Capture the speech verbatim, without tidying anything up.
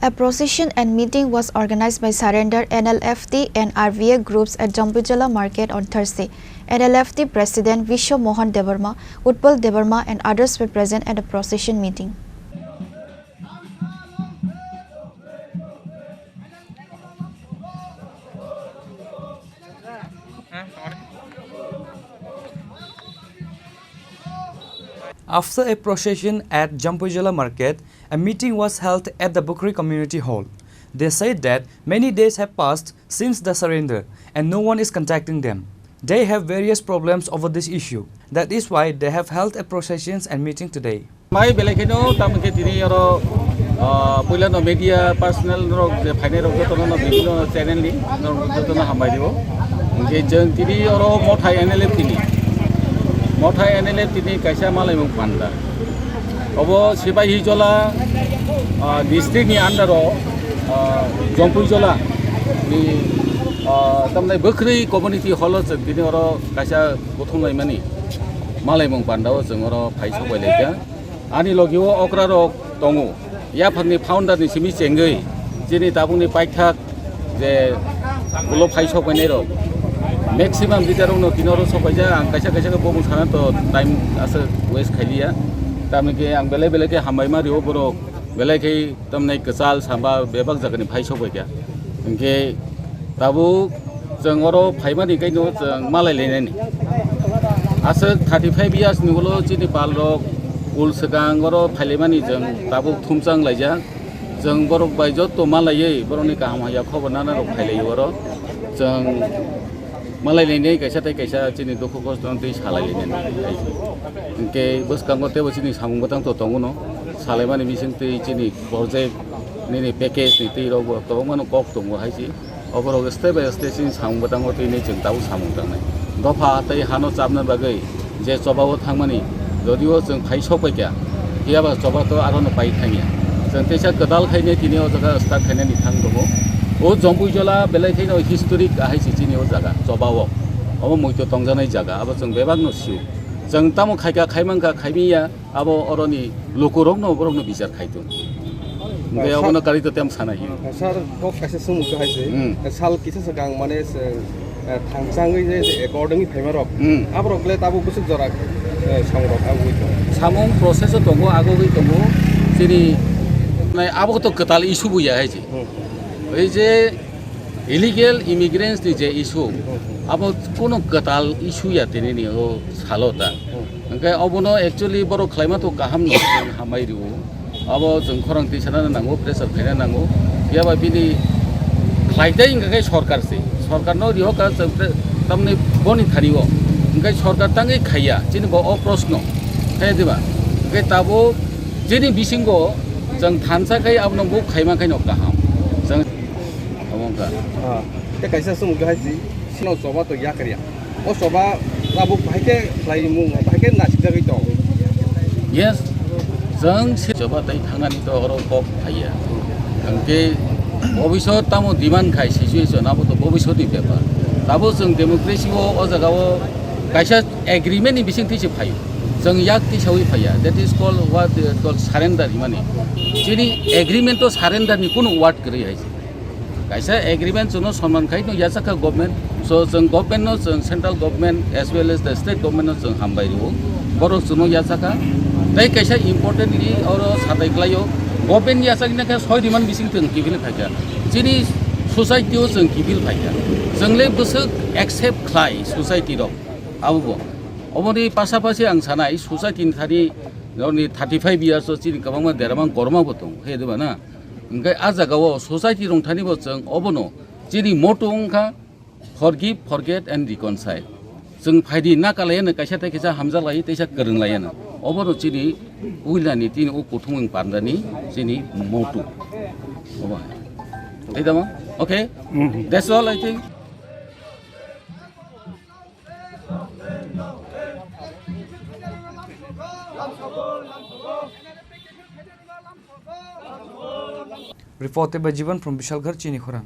A procession and meeting was organized by Surrender N L F T and R V A groups at Jampuijala Market on Thursday. N L F T President Vishwa Mohan Debbarma, Utpal Debbarma, and others were present at the procession meeting. After a procession at Jampuijala Market, a meeting was held at the Bukri Community Hall. They said that many days have passed since the surrender and no one is contacting them. They have various problems over this issue. That is why they have held a processions and meeting today. Mai belai kheno tamo khe tini oro, ah, puila no media personnel rok je phainai rok joto no bibhinno channel ni norok joto no hambai rio. Hingke jeng tini oro Mothai N L F T ni, Mothai N L F T ni kaisa malaimung panda. Obo Sipahijola, ah, district ni under o, ah, Jampuijala ni, ah, tamni Bwkhri Community Hall o chwng tini oro kaisa kuthum laimani malaimung panda o chwng oro phai sok bai laikha. Ani logi o okra rok tongo. Yaphang ni founder ni simi chengwi chini tabuk ni paithak je ulo phai sok bai nai rok. Maximum leader rok no tini oro sok bai ja, ang kaisa kaisa khe bo bung sana to time asa waste khai liya. Tamni khe ang belai belai khe hambai ma rio borok. Belai khe tamni kwchal samba bebak jaga ni phai sok bai kha. Hingke tabuk chwng oro phaimani kaino chwng malai lainani. Aswk thirty five years ni ulo chini pal rok ul swkang oro phailaimani chwng tabuk thumchang laijak. Chwng borok bai jotto malaiwi borokni kaham hamya khobor nana rok phailaio oro. Chwng malai lainai kaisa tei kaisa chini dukhu kosto no twi salai lainani. Hingke bwskango teibo chini samung bwtang to tongo no. Salaimani bising twi chini project nini package ni twi rok bo kwbangma no kok tongo hai se. Oborok step by step chini samung bwtango twi nai chwng tabuk samung tangnai. Dopha tei hano chapna bagwi je choba o thangmani, jodio chwng phai sok bai kha, phiya ba choba to aro no pai thangya. Chwng teisa kwtal khai nai tini o jaga start khainani thang tongo. O Jampuijala belai khaino historic ahai se chini o jaga choba o. Obo muitu tongjanai jaga, abo chwng bebak no sio. Chwng tamo khaika, khaimangkha, khaimiya, abo oroni lukurokno borokno bichar khai tong. Hingke ah, obono sal-, karwi to tem sana hiyo. Ah, sir, kok kaisa sumuk hai se. Hmm. Sal kisa swkang mane se, eh, thangchangwi je, je according phaima rok. Hmm. Aborok le tabuk bwswk jora, eh, samung rok agugwi tongo. Samung process o tongo, agugwi tongo. Chini, nai abo to kwtal issue buya hai se. Hmm. Ei je illegal immigrants ni je issue, abo kuno kwtal issue ya tini ni o salo ta. Hwnkhe obono actually borok khlaima to kaham no hambai rio. Abo chwng khorang twi sana nango, pressure khaina nango. Phiya ba bini khlai tei hwnkha khe sorkar se. Sorkar no riho ka chwng pre-, tamni boni thani o. Hwnkhe sorkar tangwi khaiya, chini bo o proshno. Khe diba? Hwnkhe tabuk chini bisingo chwng thansa khai abono bo khaima khai no kaham. Chwng Omo wngkha. Ah, tei kaisa sumuk hai si, sino choba to yakarya. O choba tabuk bahai khe khlaimung, bahai khe nasikjagwi tong. Yes, chwng si choba tei thangnani to oro kok phaiya. Hwnkhe bobisot tamo demand khai situation, abo to bobisotni bepar. Tabo chwng democracy o, o jaga o kaisa agreement ni bising twi se phaio. Chwng yak tisawi phaiya. That is called what they call surrender himani. Chini agreement o surrender ni kunu word kwrwi hai se. Kaisa agreement chwngno sonman khai no yachakha government. So chwng government no, chwng central government as well as the state government no chwng hambai rwo. Borok chwngno yachakha. Tei kaisa importantly oro satai klaio, government yachakna khe soi diman bising chwng kiphil phaikha. Chini society o chwng kiphil phaikha. Chwng le bwswk accept khlai society rok. Abo bo. Oboni pasapasi ang sanai society ni thani noni thirty five years o chini kwbangma deramang korma bo tongo. He diba na? Hingke a jaga o society rong thani bo chwng obono chini motto wngkha forgive, forget and reconcile. Chwng phaidi na kalai ano kaisa tei kaisa hamjak lai teisa kwrwng lai ano. Obono chini puila ni tini o kuthumung panda ni chini motto. Obo hai. Tei tamo? Okay. Mhm. That's all I think. Reported by Jiban from Bishalgarh, Chini Khorang.